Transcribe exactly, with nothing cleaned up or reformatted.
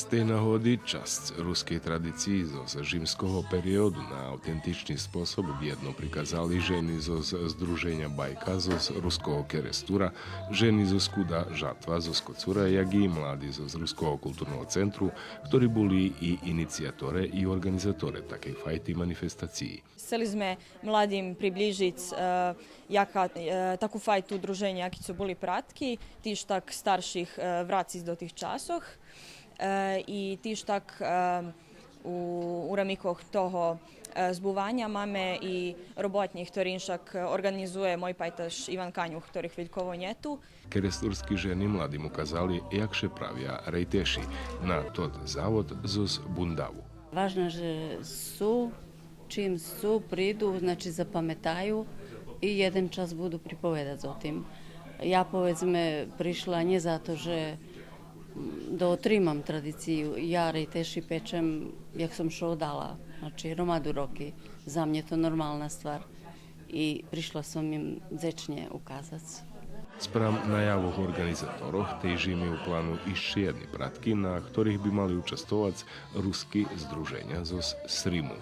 З тей нагоди часц рускей традициї зоз римского периоду на автентични способ вєдно приказали жени зоз Здруженя Байка, зоз Руского Керестура, жени зоз Куда Жатва, зоз Коцура, як и млади зоз Руского културного центру, хтори були и инициаторе и орґанизаторе такей файти манифестациї. Сцели зме младим приближиц, е, яка, е, таку файту друженя, яки цо були прадки, тиж так старших, е, врациц до тих часох. Е, и тиж так, е, у, у рамикох того, е, збуваня маме и роботнї, хтори иншак орґанизує мой пайташ Иван Канюх, хтори хвильково нє ту. Керестурски жени младим указали як ше правя рейтеши на тот завод зоз бундаву. Важне же су, чим су, приду, значи, запаметаю и єден час буду приповедац о тим. Я, поведзме, пришла нє зато же, м, да отримам традицию. Я рейтеши печем як сом ше одала, значи, громаду роки. За мнє то нормална ствар. И пришла сом им дзечнє указац. Спрам наявох орґанизаторох, тиж им є у плану ище єдни пратки, на хторих би мали участвовац руски здруженя зоз Сриму.